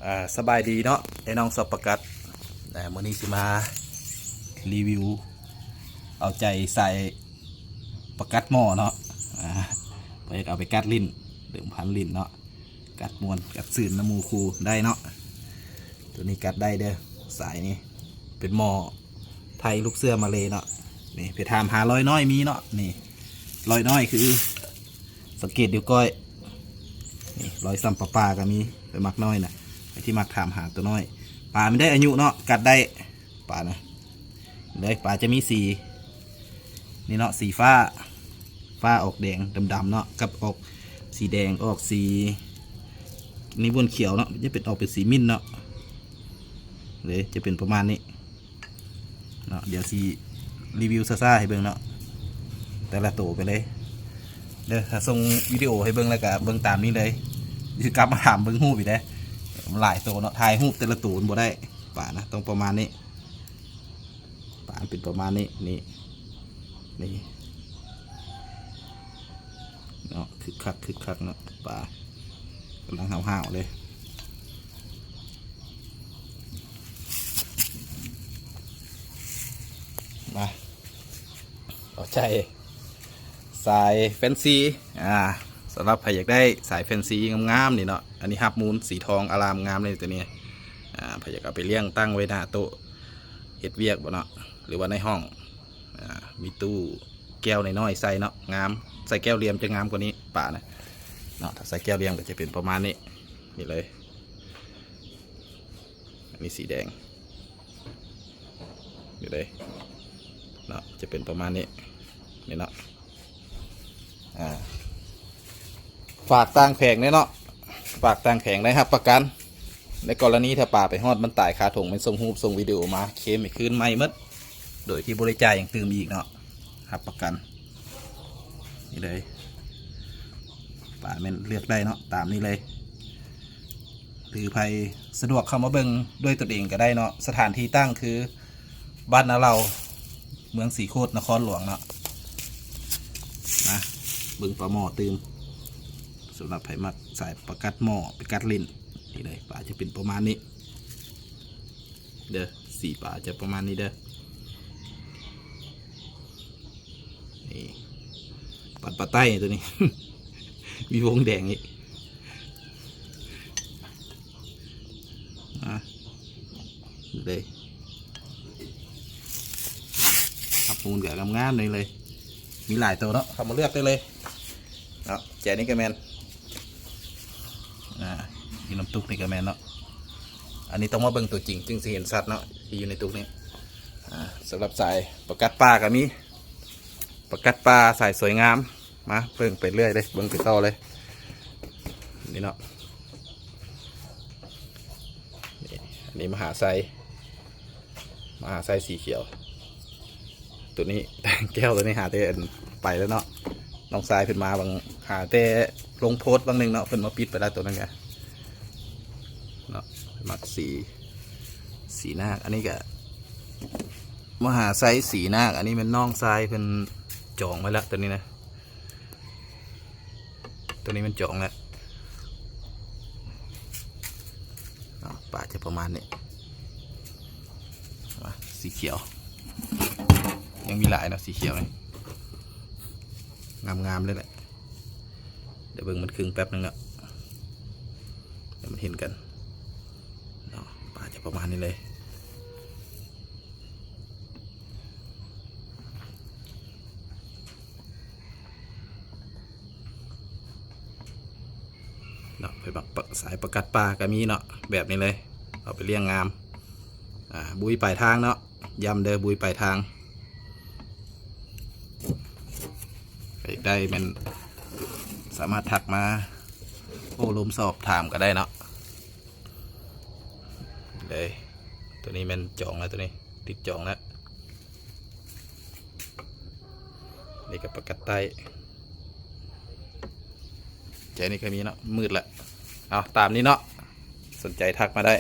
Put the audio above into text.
ອ່າ ສະບາຍດີເນາະ ໄອ້ນ້ອງຊອບປາກັດ. ອ່າ ມື້ນີ້ຊິມາຣີວິວເອົາໃຈໃສ່ປາກັດໝໍ້ເນາະ. ອ່າ ເພື່ອເອົາໄປກັດຫຼິ້ນ ເດີມພັນຫຼິ້ນເນາະ ກັດມ່ວນກັດຊື່ນນຳໝູ່ຄູ່ໄດ້ເນາະ. ໂຕນີ້ກັດໄດ້ເດີ ສາຍນີ້ເປັນໝໍ້ໄທລູກເສືອມາເລເນາະ. ນີ້ໄປຖາມຫາລອຍນ້ອຍມີເນາະ. ນີ້ລອຍນ້ອຍຄື ສັງເກດຢູ່ກ້ອຍ ນີ້ລອຍຊ້ຳປາປາກໍມີ. ໄປມັກນ້ອຍນະ ໄປທີ່ມັກຖາມຫາໂຕນ້ອຍ. ປາມັນໄດ້ອາຍຸເນາະ ກັດໄດ້ປານະ. ເດ້ ປາຈະມີສີນີ້ເນາະ ສີຟ້າ ຟ້າອອກແດງດຳໆເນາະ ກັບອອກສີແດງ ອອກສີນີ້ ບ່ອນຂຽວເນາະ ຈະເປັນ ອອກເປັນສີມິ້ນເນາະ. ເດ້ ຈະເປັນປະມານນີ້ ເນາະ. ດຽວຊິຣີວິວຊ້າໆໃຫ້ເບິ່ງເນາະ ແຕ່ລະໂຕໄປເລີຍເດີ. ຖ້າສົ່ງວິດີໂອໃຫ້ເບິ່ງແລ້ວກະເບິ່ງຕາມນີ້ເລີຍ ຊິກັບມາຖາມເບິ່ງຮູບອີກເດ້. ມັນຫຼາຍໂຕເນາະ ຖ່າຍຮູບແຕ່ລະໂຕມັນບໍ່ໄດ້. ປານະ ຕ້ອງປະມານນີ້ ປາເປັນປະມານນີ້ ນີ້ ນີ້ເນາະ. ຄຶກຄັກ ຄຶກຄັກເນາະ ປາກຳລັງຫ້າວໆເລີຍ. ມາ ເອົາໃຈສາຍແຟນຊີ ອ່າ ສຳລັບໃຜຢາກໄດ້ສາຍແຟນຊີງາມໆນີ້ເນາະ. ອັນນີ້ຮັບມູນສີທອງອາລາມງາມເລີຍໂຕນີ້. ອ່າ ໃຜຢາກເອົາໄປລ້ຽງຕັ້ງໄວ້ໜ້າໂຕະເຮັດວຽກບໍ່ເນາະ ຫຼືວ່າໃນຫ້ອງ. ອ່າ ມີຕູ້ແກ້ວນ້ອຍໆໃສ່ເນາະ ງາມ ໃສ່ແກ້ວຫຼຽມຈະງາມກວ່ານີ້ ປານະເນາະ. ຖ້າໃສ່ແກ້ວຫຼຽມກໍຈະເປັນປະມານນີ້ ນີ້ເລີຍ. ອັນນີ້ສີແດງ ນີ້ເດ້ເນາະ ຈະເປັນປະມານນີ້ ນີ້ເນາະ. ອ່າ ຝາກຕ່າງແຂວງເດ້ເນາະ ຝາກຕ່າງແຂວງໄດ້ຮັບປະກັນ. ໃນກໍລະນີຖ້າປາໄປຮອດມັນຕາຍຄາຖົງ ແມ່ນສົ່ງຮູບສົ່ງວິດີໂອມາເຄມໃຫ້ຄືນໃໝ່ໝົດ ໂດຍທີ່ບໍ່ໄດ້ຈ່າຍຫຍັງຕື່ມອີກເນາະ ຮັບປະກັນ. ນີ້ເລີຍ ປາແມ່ນເລືອກໄດ້ເນາະ ຕາມນີ້ເລີຍ ຫຼືໃຜສະດວກເຂົ້າມາເບິ່ງດ້ວຍຕົນເອງກໍໄດ້ເນາະ. ສະຖານທີ່ຕັ້ງຄືບ້ານນາເລົາ ເມືອງສີໂຄດ ນະຄອນຫຼວງເນາະ. ມາເບິ່ງປາໝໍ້ຕື່ມ ສຳລັບໃຜມັກສາຍປາກັດໝໍ້ ໄປກັດຫຼິ້ນ ນີ້ເລີຍ ປາຈະເປັນປະມານນີ້ ເດີ ສີປາຈະປະມານນີ້ເດີ. ນີ້ ປັນປາໃຕ້ໂຕນີ້ ມີວົງແດງອີກ ອ່າ ເດ້ ຮັບມູນກໍງາມໆນີ້ເລີຍ. ມີຫຼາຍໂຕເນາະ ເຂົ້າມາເລືອກໄດ້ເລີຍເນາະ. ແຈນີ້ກໍແມ່ນ ອ່າ ຢູ່ນ້ຳຕຸກນີ້ກໍແມ່ນເນາະ. ອັນນີ້ຕ້ອງມາເບິ່ງຕົວຈິງຈຶ່ງຊິເຫັນຊັດເນາະ ທີ່ຢູ່ໃນຕຸກນີ້. ອ່າ ສຳລັບສາຍປາກັດປ່າກໍມີ ປາກັດປ່າສາຍສວຍງາມ ມາເບິ່ງໄປເລື້ອຍເລີຍ ເບິ່ງໄປຕໍ່ເລີຍ ນີ້ເນາະ. ນີ້ ອັນນີ້ມະຫາໄຊ ມະຫາໄຊສີຂຽວ ໂຕນີ້ ແກ້ວໂຕນີ້ຫາແຕ່ອັນໄປແລ້ວເນາະ. ນ້ອງຊາຍເພິ່ນມາບາງ ຫາແຕ່ລົງໂພສບາງໜຶ່ງເນາະ ເພິ່ນມາປິດໄປແລ້ວໂຕນັ້ນກະເນາະ. ມັກສີ ສີນາກ ອັນນີ້ກະມະຫາໄຊສີນາກ ອັນນີ້ແມ່ນນ້ອງຊາຍເພິ່ນຈອງໄວ້ແລ້ວໂຕນີ້ນະ. ໂຕນີ້ມັນຈອງແລ້ວເນາະ ປາຈະປະມານນີ້. ມາ ສີຂຽວ ຍັງມີຫຼາຍເນາະ ສີຂຽວນີ້ ງາມໆເລີຍແຫຼະ. ດຽວເບິ່ງມັນຄຶ່ງແປັບໜຶ່ງເນາະ ດຽວມັນເຫັນກັນເນາະ. ປາຈະປະມານນີ້ເລີຍ. ເນາະ ໄປບັກປະ ສາຍປາກັດປ່າກໍມີເນາະ ແບບນີ້ເລີຍ ເອົາໄປລ້ຽງງາມ. ອ່າ ບຸ້ຍປາຍທາງເນາະ ຢ້ຳເດີ ບຸ້ຍປາຍທາງ. ໃຜຢາກໄດ້ແມ່ນສາມາດທັກມາໂອ້ລົມສອບຖາມກໍໄດ້ເນາະ. ເດ້ ໂຕນີ້ແມ່ນຈອງແລ້ວ ໂຕນີ້ຕິດຈອງແລ້ວ. ນີ້ກໍປາກັດໃຕ້ ໃຈນີ້ກໍມີເນາະ ມືດລະ. ເອົາ ຕາມນີ້ເນາະ ສົນໃຈທັກມາໄດ້.